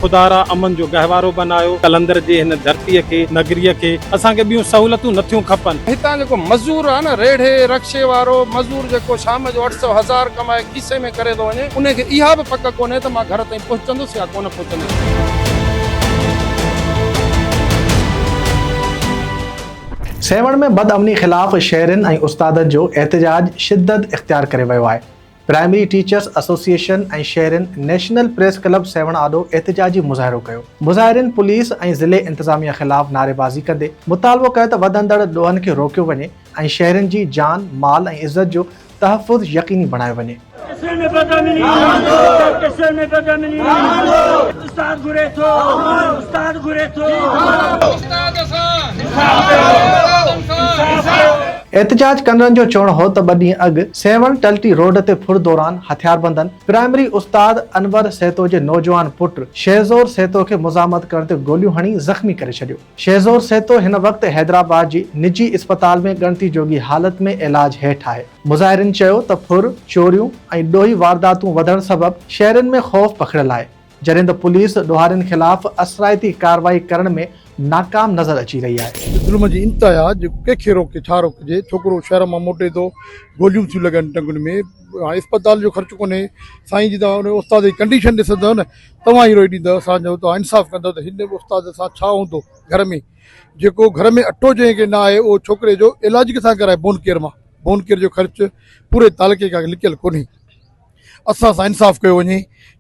خدارا امن جو گهوارو بنايو قلندر جي هن ڌرتيء کي، نگريء کي، اسان کي ٻيون سهولتون نه ٿيون کپن. هتان جيڪو مزور آهي نه ريڙهي، رڪشي وارو، مزور جيڪو شام جو 800 هزار ڪمائي کيسي ۾ ڪري ٿو وڃي انهي کي اها به پڪ ڪونهي ته مان گهر تائين پهچندس يا ڪونه پهچندس. سيوهڻ ۾ بدامني خلاف شهرين ۽ استادن جو احتجاج شدت اختيار ڪري ويو آهي. پرائمري ٽيچرس ايسوسيئيشن ۽ شهرين نيشنل پريس ڪلب سيوهڻ آڏو احتجاجي مظاهرو ڪيو. مظاهرين پوليس ۽ ضلعي انتظاميه خلاف نعريبازي ڪندي مطالبو ڪيو ته وڌندڙ ڏوهن کي روڪيو وڃي ۽ شهرين جي جان، مال ۽ عزت جو تحفظ يقيني بڻايو وڃي. احتجاج ڪندڙن جو چوڻ هو ته ٻه ڏينهن اڳ سيوهڻ ٽلٽي روڊ تي ڦر دوران هٿياربندن پرائمري استاد انور سهتو جي نوجوان پٽ شهزور سهتو کي مزاحمت ڪرڻ تي گوليون هڻي زخمي ڪري ڇڏيو. شهزور سهتو هن وقت حيدرآباد جي نجي اسپتال ۾ ڳڻتي جوڳي حالت ۾ علاج هيٺ آهي. مظاهرين چيو ته ڦر، چوريون ۽ ڏوهي وارداتون وڌڻ سبب شهرين ۾ خوف پکڙيل آهي. جڏهن ته پوليس ڏوهارين خلاف اثرائتي ڪارروائي ڪرڻ ۾ ناڪام نظر اچي رهي آهي. ظلم جي انتها آ جيڪو ڪنهن کي روڪي ڇا روڪجي ڇوڪرو شهر مان موٽي ٿو گوليون ٿيون لڳن ٽنگن ۾ هاڻي اسپتال جو خرچ ڪونهي سائين جي توهان ان استاد جي ڪنڊيشن ڏسندؤ نه توهان ئي روئي ڏيندؤ اسان جو توهان انصاف ڪندؤ ته هن استاد سان ڇا هوندو گهر ۾ جيڪو گهر ۾ اٽو جنهن کي نه آهي اهو ڇوڪري جو علاج ڪٿان ڪرائي بون ڪيئر مان بون ڪيئر جو خرچ پوري تعلقي کان لڪيل ڪونهي. اسان سان انصاف ڪيو وڃي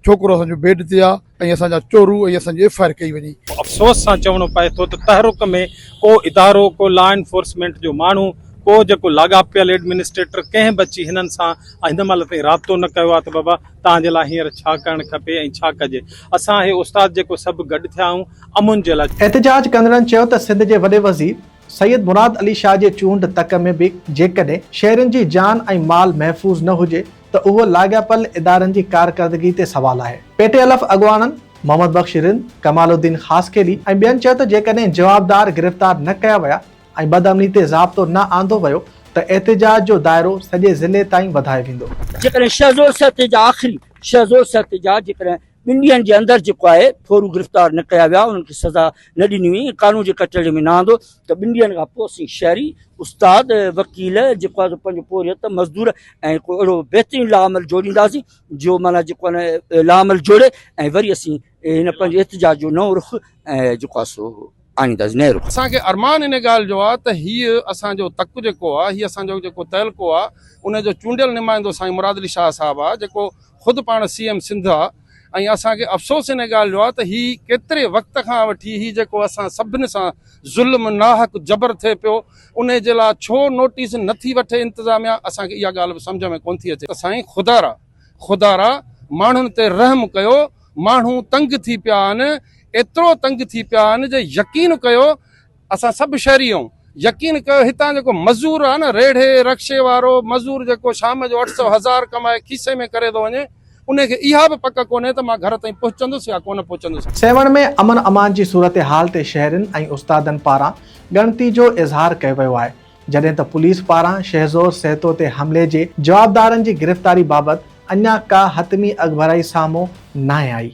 ڇوڪرو اسان جو بيڊ تي آ ۽ اسان جا چورو ۽ اسان جي ايف I R ڪئي وڃي. افسوس سان چوڻو پئي ٿو ته تحرڪ ۾ ڪو ادارو ڪو لا انفورسمينٽ جو ماڻهو ڪو جيڪو لاڳاپيل ايڊمنسٽريٽر ڪنهن به اچي هنن سان هن مهل تائين رابطو نه ڪيو آهي ته بابا توهان جي لاء هينئر ڇا ڪرڻ کپي ۽ ڇا ڪجي اسان هي استاد جيڪو سڀ گڏ ٿيا آهيون امن جي لاء. احتجاج ڪندڙن چيو ته سنڌ جي وڏي وزير سيد مراد علي شاهه جي چونڊ تڪ ۾ به جيڪڏهن شهرين جي جان ۽ مال محفوظ نه هجي ته اهو لاڳاپيل ادارن جي ڪارڪردگي تي سوال آهي. پي ٽي الف اڳواڻن محمد بخش رند، ڪمال الدين خاصخيلي ۽ ٻين چيو ته جيڪڏهن جوابدار گرفتار نه ڪيا ويا ۽ بدامني تي ضابطو نه آندو ويو ته احتجاج جو دائرو سڄي ضلعي تائين وڌايو ويندو. جيڪڏهن شهزور سهتي جا آخري شهزور سهتي جا جيڪڏهن ٻن ڏينهن جي اندر جيڪو آهي ڦورو گرفتار نه ڪيا ويا انهن کي سزا نه ڏني وئي ۽ قانون جي ڪٽهڙي ۾ نه آندو ته ٻن ڏينهن کان پوء اسين شهري استاد وڪيل جيڪو آهي پنهنجو پورهيت مزدور ۽ ڪو اهڙو بهترين لا عمل جوڙينداسين جو معنيٰ جيڪو آهي لا عمل جوڙي ۽ وري اسين هن پنهنجي احتجاج جو نئون رخ ۽ جيڪو آهي سو آڻينداسين نئين رخ. اسان کي ارمان ان ڳالهه جو آهي ته هيء اسان جو تڪ جيڪو آهي هي اسان جو جيڪو تعلقو آهي ان جو چونڊيل نمائندو سائين مراد علي شاهه صاحب آهي جيڪو خود پاڻ سي ايم سنڌ آ ۽ اسان کي افسوس ان ڳالهه جو آ ته هي ڪيتري وقت کان وٺي هي جيڪو اسان سڀن سان ظلم ناحق جبر ٿئي پيو انهي جي لا ڇو نوٽيس نه ٿي وٺي انتظاميا اسان کي اها ڳالهه به سمجهه ۾ ڪونه ٿي اچي ته سائين خدارا خدارا ماڻهن تي رحم ڪيو ماڻهو تنگ ٿي پيا آهن ايترو تنگ ٿي پيا آهن جي يقين ڪيو اسان سڀ شهري آهيون يقين ڪيو هتان جيڪو مزور آهي نه ريڙهي رڪشي وارو مزور جيڪو شام جو 800 هزار ڪمائي کيسي ۾ ڪري ٿو وڃي انهي کي اها به پڪ ڪونهي ته مان گهر تائين پهچندس يا ڪونه پهچندس. سيوهڻ ۾ امن امان جي صورتحال تي شهرين ۽ استادن پاران ڳڻتي جو اظهار ڪيو ويو آهي جڏهن ته پوليس پاران شهزور سهتو تي حملي جي جوابدارن جي گرفتاري بابت اڃا ڪا حتمي اڳڀرائي سامهون ناهي آئي.